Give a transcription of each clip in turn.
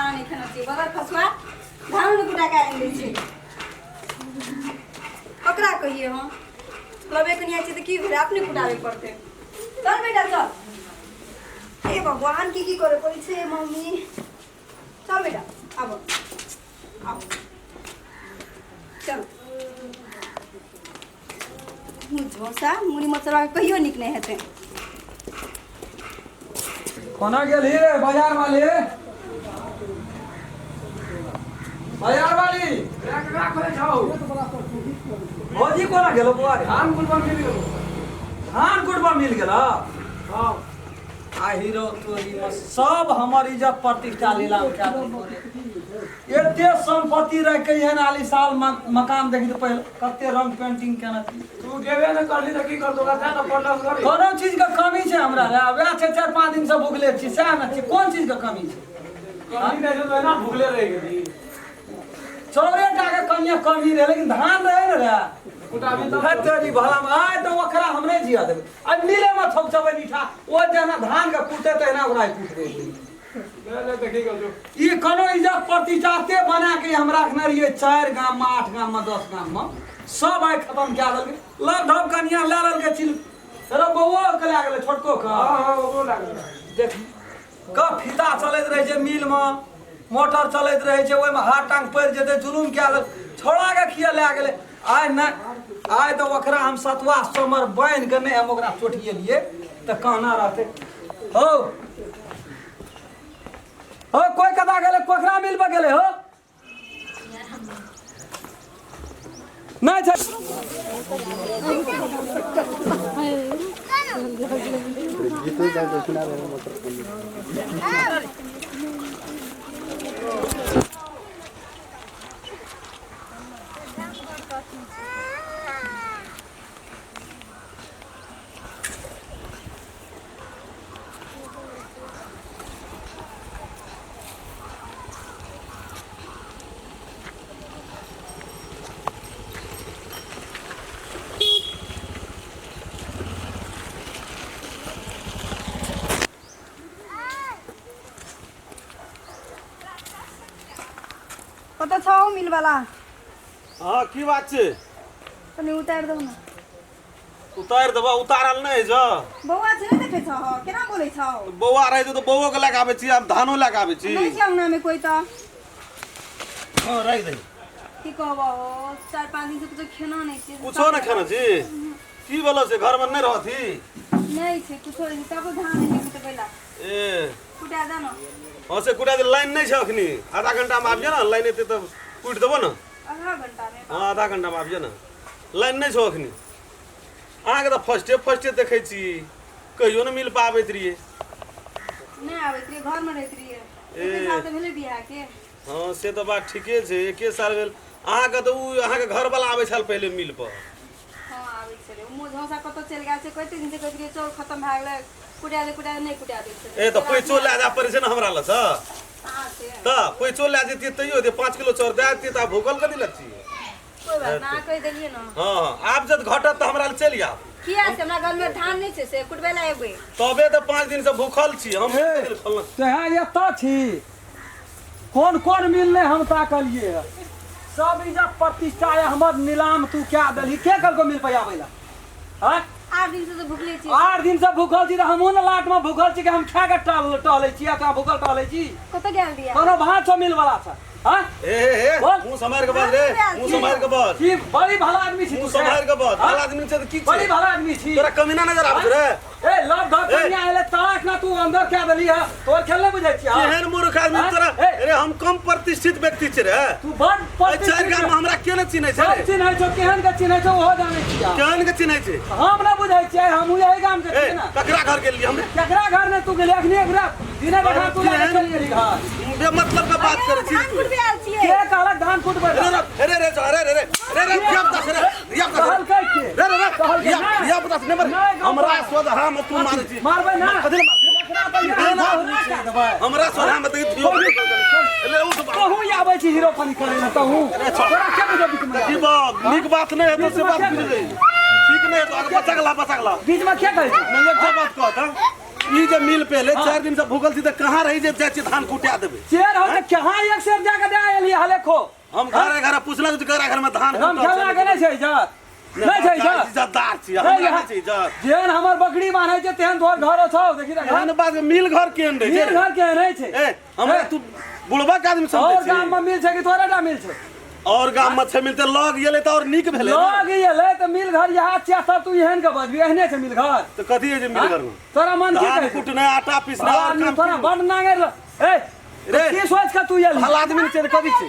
खाना नहि खेना छी बगैर फसुआ धान नहि कुटा के आनि दै छै। ककरा कहिए हम? लबे कनिया छी तऽ की भेलै, अपने कुटाबे पड़तै। चल बेटा चल। हे भगवान, की की करे पड़ै छै मम्मी। चल बेटा, आबो आबो, चल। झोसा मुड़ी मचरवा के कहियो नीक नहि हेतै। कोना गेलही रे बाजार वाली? बाजार वाली भौजी कोना गेलो बौआ रे? धान कुटबा मिल गेलो। धान कुटबा मिल गेलो? हाँ। आ हीरो तोरी में सब हमर इज्जत प्रतिष्ठा लीलाम कए देलको रे। एते संपत्ति रख के एहन आलीशान मकान देखी तऽ पहिले कते रंग पेंटिंग केने छी। तू गेबे ने करली तऽ की करतो? ओकरा तऽ पड़लस करी। कोनो चीज के कमी छै हमरा रे? वएह छै, 4-5 दिन से भुखले छी सएह ने छी। कोन चीज के कमी छै? कमी नहि छै तऽ एना भुखले रहि गेली। चौरे टा के कनिये कमी रहै, लेकिन धान रहै ने रे। कुटाबी तऽ हे तेरी भला में, आइ तऽ ओकरा हम नहि जिया देबै। आइ मिले में थपचबै नीठा, ओ जेना धान के कुटै तहिना ओकरा कुटबै। नहि तऽ की करतो? ई कोनो इज्जत प्रतिष्ठा ते बना के हम रखने रहियै 4 गाम में, 8 गाम में, 10 गाम में, सब आइ खत्म कए देलकै। लग ढब कनिया लए लेलकै चिल रे बौओ के लए गेलै छोटको के। हाँ हाँ, ओकरो लागल। देख क फीता चलैत रहै छै मिल में, मोटर चलैत रहै छै, ओहिमे हाथ टांग पड़ि जेतै। जुलुम कए देल, छोड़ा के किया लए गेलै? आइ नहि, आइ तऽ ओकरा हम सतुआ सोमर बान्हि के नहि हम ओकरा चोटिएलियै तऽ कहना रहतै। हौ हो, कोई कदा गेलै? कोकरा मिल पर गेलै? हो नहि छै। कतऽ छौ मिलवाला? हाँ, की बात छै? तनी उतारि दौ ने। उतारि देबऽ? उतारल नहि छौ। बौआ छै, नहि देखै छौ केना बोलै छौ? बौआ रहै छै तऽ बौओ के लए कऽ आबै छी, आब धानो लए कऽ आबै छी। नहि छै अंगना में कोई तऽ। हाँ, राखि दही। की कहबो, 4-5 दिन से कुछो खेना नहि छै। कुछो नहि खेने छी? की भेलो से घरमे नहि रहथी? नहि छै कुछो नहि, तब धान नहि कुटबै ला। ए कुटा दे ने। हाँ से कुटा दे। लाइन नहि छै अखनी, आधा घंटामे आबियै ने, लाइन एतै तब कुटि देबो ने। आधा घंटामे? हाँ, आधा घंटामे आबियै ने, लाइन नहि छौ अखनी। अहाँके तऽ फर्स्टे फर्स्टे देखै छी, कहियो नहि मिल पाबैत रहियै। नहि आबैत रहियै, घरमे रहैत रहियै। एके साल तऽ भेलै बियाहके। हँ, से तऽ बात ठीके छै, एके साल भेल अहाँके तऽ। ओ अहाँके घरवला आबै छल पहिले मिल पर? हँ, आबै छलै। ओ मुँह झौसा कतऽ चलि गेल छै? कते दिन से कहैत रहियै चाउर खतम भए गेलै, कुटा दे कुटा दे, नहि कुटा दै छलै। ए तऽ पैसो लए जाय पड़ै छै ने हमरा लग से। कहाँ से? तऽ पैसो लए जैतियै तैयो हेतै, 5 किलो चाउर दए दैतियै तऽ आब भूखल कथी लए छियै? कोई बात ना, कहि देलियै ने। हँ, आब जब घटत तऽ हमरा लग चलि आब। किया से हमरा घरमे धान नहि छै से कुटबै लए एबै? तबे तऽ 5 दिन से भूखल छी हम। हे। तें एतऽ छी, कोन कोन मिल नहि हम ताकलिए है, सब इज्जत प्रतिष्ठा है हमर नीलाम तू क्या देलही? के कहलको मिल पे आबै ला? आँय? 8 दिन से तऽ भुखले छी। 8 दिन से भूखल छी तऽ हमहूँ ने लाटमे भूखल छी कि हम खा कऽ टहलै छी आ तोरा भूखल टहलै छी? कतऽ गेल रहियै? कोनो भाँज छौ मिल वाला छै? आँय? ए हे हे। बोल। मुँह सम्हारि के बाज रे, मुँह सम्हारि के बाज। की बड़ी भला आदमी छी मुँह तू? सम्हारि के बाज। आँय? भला आदमी छै तऽ की बड़ी छै? भला आदमी छी। तोरा कमीना नजर आबै छौ रे? ए लव धप ए। कनिया एले तड़ाक ना तू अंदर क्या देली है, तोर खेल नहीं बुझै छी? केहन मूर्ख आदमी आँय? तोरा। ए। अरे हम कम प्रतिष्ठित व्यक्ति छी रे? तू बड़ एहि 4 गाम में हमरा के नहि चिन्है छै सब रे? चिन्है छौ। केहन के चिन्है छौ ओहो जानै छियै। केहन के चिन्है छै? हम ना बुझै छियै, हमहूँ यही गाम के ए छियै ना। ककरा घर गेलियै हम रे? केकरा घर ने तू गेली? अखनी एकरा दिने देखा तू लए के चलि गेली घर। बेमतलब के बात करै छी। धान कुटबै आयल छियै। के कहलक धान कुटबै? रे रे रे रे रे रे रे रे रे, धिया पुता से रे, धिया पुता से। कहलकै के? रे रे रे। कहलकै धिया नहि। धिया पुता से नहि मार। नहि, गौ हमरा बा। सोझा में तू मारै छी? मारबै ना। कथी लए मारै छी? एकरा तऽ केहन यहाँ आदमी कए छी? देबै। हमरा सोझा में तऽ धियो ले उठ बा। तहूँ आबै छी हीरो फनी करै लए, तहूँ तोरा के बुझै बीच में? की बात नीक बात नहि हेतौ से बात बुझि जइयै, ठीक नहि हेतौ। आगे बच्चा के ला, बच्चा के ला। बीच में के कहै छै? नहि, एकटा बात कहत। ई जे मिल पहले 4 दिन से भूखल छी त कहाँ रही जे जाइ छी धान कुटा देबै? चेर हो त कहाँ एक सेर जाके दे आयल हले खो। हम घरे घरे पुछलक जे घरे घर में धान हम कुटल खेलना छै। के नहीं छै इज्जत, नहीं छै इज्जत। इज्जतदार छी, नहीं, हमरा यहाँ- नहि छै इज्जत। जेहन हमर बकरी बान्है छै तेहन तोहर घर छौ, देखी तऽ। एहन बात, मिल घर केहन रहै छै? मिल घर केहन रहै छै? ए, हमरा तू बुढ़बा के आदमी समझै और छी? गाम में मिल छै कि तोरे टा मिल छै? और गाम में छै मिलते, लग गेलै तऽ और नीक भेलै ने। लग गेलै तऽ मिल घर यहाँ छियै तब तू एहन के बजबी, एहने छै मिल घर? तऽ कथी है जे मिल घर में? तोरा मन की धान कहै छै? कुटनाइ, आटा पिसनाइ और आदमी काम। तोरा बड नांगेर ए रे। की सोच के तू एलही? भला आदमी नहि छै तऽ कथी छै?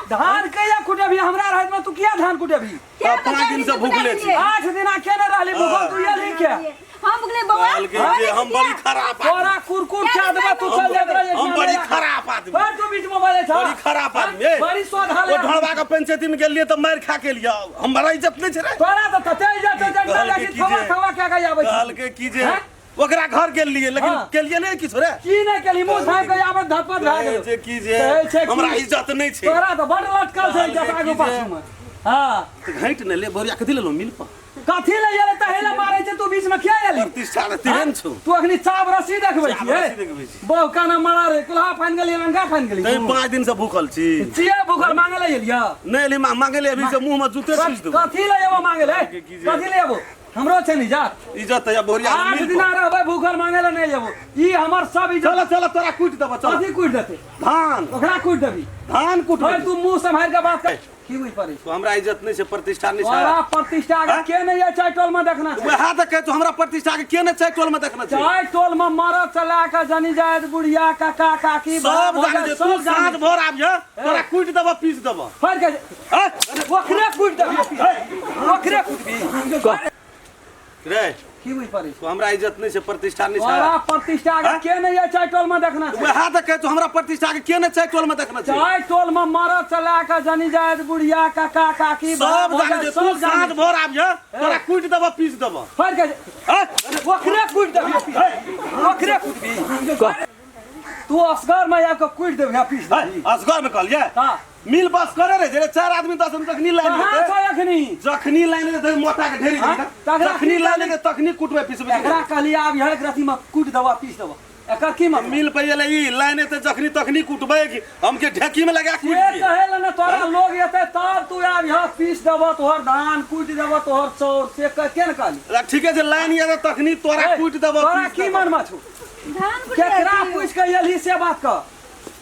धान कहिया कुटेबही? हमरा रहैत में तू किया धान कुटेबही? तऽ 5 दिन से भूखले छी। 8 दिना केने रहली भूखल? तू एलही के? हम भुगले बौआ? कहलकै जे हम बड़ी खराब आदमी। तोरा कुरकुर क्या देबा, तू चल जाइत रही। हम बड़ी खराब आदमी। पर तू बीच में बोले छ। बड़ी खराब आदमी, ए। बड़ी सोधा ओ ले। ढोलबा के पंचायती में गेलियै तऽ मारि खा के लिया, हमरा इज्जत नहि छै रे। तोरा तऽ तते इज्जत छै जे कहलकै कि की थवा जे- थवा के के आबै छै। कहलकै की जे हैं? ओकरा घर गेलियै, लेकिन केलियै नहि किछु रे। की नहि केली? मुँह झाँपि के आबत धपत भए कहै गेल। छै की जे कहै छै की- हमरा इज्जत नहि छै। तोरा तऽ बड़ लटकल छै इज्जत कहलकै आगू की जे- पाछू में। हाँ। तऽ घैट ने ले बोरिया, कथी लेलहुँ मिल पर? कथी ले गेलै? तहे ले मारै छै, तू बीच में किया एली? प्रतिष्ठा रे तेहन छौ। तू अखनी चाप रस्सी देखबै चाप छी? रस्सी देखबै छी। बहु काना मारा रे, कुल्हा फानि गेली, लंका फानि गेली। तैं 5 दिन से भूखल छी। चिया भूखल मांगे ले एलिया? नहि एली मांगे ले, अभी से मुंह में जूते ठूस देबो। कथी ले एबो मांगे ले? की जे- कथी ले एबो? हमरो छै नि जा। इज्जत या बोरिया 8 मिल दिना पर। रहबै भूखल, मांगे ले नहि एबो, ई हमर सब इज्जत। चल चल, तोरा कुटि देबो, चल। कथी कुटि देतै? धान। ओकरा कुटि देबी? धान कुटबै। भाई, तू मुंह सम्हारि के बात कर, की बुझि पड़ै? तो हमरा इज्जत नहि छै, प्रतिष्ठा नहि छै। तोरा प्रतिष्ठा अगर हाँ? के नहि छै टोल में देखना छै। वएह तऽ कहै छौ, हमरा प्रतिष्ठा के के नहि छै टोल में देखना छै? चाय टोल में मरद चला के जनी जायत, बुढ़िया, काका, काकी, सब भोजन, जाने छै। सब तू जाने साँझ छै। भोर आबिह, तोरा कुटि देबो, पीस देबो। फड़ के हैं? ओकरे कुटि देबी, ओकरे कुटबी। रे। की बुझि पड़ै? तो हमरा इज्जत नहि छै, प्रतिष्ठा नहि छै। तोरा प्रतिष्ठा अगर हाँ? के नहि छै टोल में देखना छै? वएह तऽ कहै छौ, हमरा प्रतिष्ठा के के नहि छै टोल में देखना छै? चाय टोल में मरद चला के जनी जायत, बुढ़िया, काका, काकी, सब भोजन, जाने छै। सब तू जाने साँझ छै। भोर आबिह, तोरा कुटि देबो, पीस देबो। फड़ के हैं? ओकरे कुटि देबी, ओकरे कुटबी। तू असगर में आबि कऽ कुटि देबी आ पीस देबी? असगर में कहलियै? हाँ। मिल बस करे रे जे चार आदमी 10 आदमी तखनी लाइन कहाँ देतै। छै अखनी? जखनी लाइन देतै, मोटा के ढेरी हाँ? देतै। तकरा जखनी की लाइन कहली? देतै तखनी कुटबै, पिसबै। एकरा कहली आब यह एक रथी में कुटि देबऽ, पीस देबऽ, एकर की मतलब? मिल पे एलै ई लाइन एतै जखनी तखनी कुटबै कि हमके ढेकी में लगा से कुटि दियै? कहे ला ने तोरा लोग एतै तब तू आब यहाँ पीस देबऽ तोहर धान, कुटि देबऽ तोहर चाउर, से के ने कहली? ला, ठीके छै, लाइन एतै तखनी तोरा ए, कुटि देबऽ, तोरा पीस की देबऽ। मन में छौ? धान कुटे। केकरा पूछ के एलही से बात कर।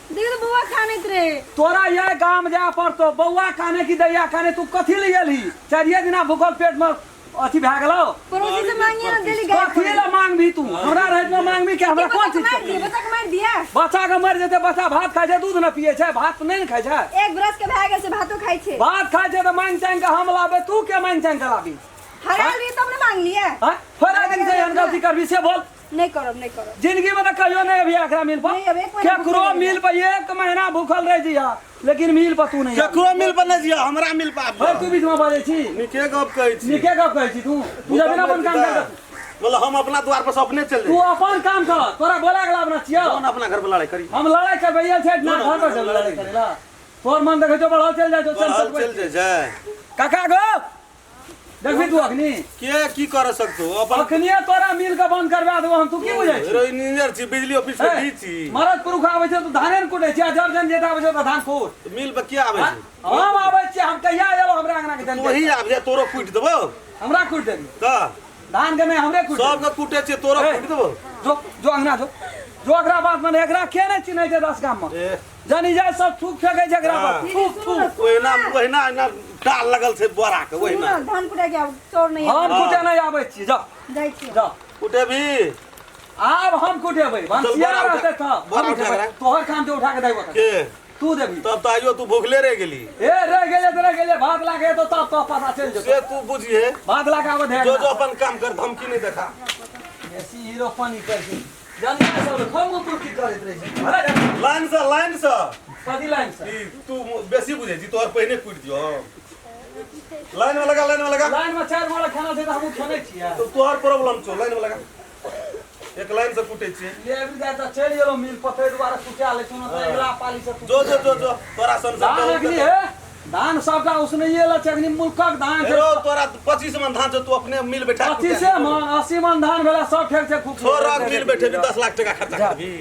देख तो बौआ खानैत रहे। तोरा यह गाम जाय पड़तो। बौआ काने की दैया काने, तू कथी ले एलही? चारिये दिना भूखल पेट में अथी भए गेलौ। पड़ोसी से मांगिए ना देली गाय। कथी ले मांगबी तू? हमरा रहत में मांगबी के हमरा कोन चीज मार के? दिए, बच्चा के मार दिया। बच्चा के मरि जेतै? बच्चा भात खाइ छै, दूध न पियै छै, भात नहि ने खाइ छै। एक बरस के भए गेल से भातो खाइ छै। भात खाइ छै तऽ मांगि चांगि के हम लाबै, तू के मांगि चांगि के लाबी? हरा लिए तब ने मांग लिए। हाँ? फेर आदमी से एहन गलती करबी से बोल। नहीं करब, नहीं करब। जिंदगी में तो कहियो नहीं अभी एकरा मिल पर। नहीं, अब एक महीना केकरो भूखल रहि। मिल पर एक महीना भूखल रह जिया, लेकिन मिल पर तू नहीं आबी। केकरो मिल पर नहि जिया, हमरा मिल पर फेर तू बीच में बजै छी। नीके गप कहै छी। नीके गप कहै छी। तू तू जब अपन काम कर। मतलब हम अपना द्वार पर से अपने चल तू जाए? अपन काम कर, तोरा बोला के लाभ ना छियौ। कौन अपना घर पर लड़ाई करी? हम लड़ाई करबै ये छै ना, घर पर चल लड़ाई करेला। तोर मन देखै छौ बढ़ल चल जाइ छौ, चल। चल चल जाय छै। काका गो, देखबी तू अखनी? के की कर सकतो अपन? अखनिए तोरा मिल के बंद करवा देबो हम, तू की बुझै छी? रो इंजीनियर छी, बिजली ऑफिस के डी छी। मरद पुरुष आबै छै तऽ धाने ने कुटै छै, आ जर जन जेता आबै छै तऽ धान कूट। मिल पर के आबै छै? हम आबै छियै। हम कहिया एलौ हमरा अंगना के जन? तोही आबि जा, तोरो कुटि देबो। हमरा कुटि देबी? तऽ धान के नहि, हमरे कुटि देबी। सबके कुटे छै, तोरो ए। कुटि देबो। जो जो अंगना जो, जो एकरा बात में एकरा के नहि चिन्है छै 10 गाम में। ए, जनी जाय सब थूक फेकै छै एकरा पर। हाँ। थूक थूक। ओहिना ओहिना एना डाल लगल छै बोरा के ओहिना। सुनू ने, धान कुटा के आब चोर नहीं। हम कुटे नहि आबै छी, जा। जाइ छी। जा। कुटेबी? आब हम कुटेबै, भनसिया बोरा उठा- रहतै तब बोरा हम उठा उठेबै। के। तोहर काम छै उठा के दैबो के? तू देबी। तब तऽ आइयो तू भूखले रहि गेली। ए, रह गेलै तऽ रह गेलै, भात लागे तो तब तो पता चलि जेतौ। से तू बुझिहे। भात लाके आबै धे। जो जो, अपन काम कर, धमकी नहीं देखा। बेसी हीरो पानी कर छै, जनिया सब खम तू की करैत रहै छै, अरे। लाइन से, लाइन से। कथी लाइन से? ई तू बेसी बुझै छी, तोहर पहिने कुटि दियौ हम। लाइन में लगा, लाइन में लगा। लाइन में चारि गोला खाना छै तऽ हमहूँ खेने छियै। तो तोहर प्रॉब्लम छौ। लाइन में लगा, एक लाइन से कुटै छियै। ले आबि जाइ तऽ चलि गेलहुँ मिल पर, ताहि दुआरे कुटा लै छौ, तऽ अगिला पाली से तू जो जो जो जो, तोरा सन धान अखनी हे। धान सबटा उसनैये ला छै, अखनी मुल्कक धान छै। रो तोरा 25 मन धान छौ, तू अपने मिल बैठा 25 मन 80 मन धान भेला, सब ठेक छै खूब। छोड़, मिल बैठेबी 10 लाख टका खर्चा करबी।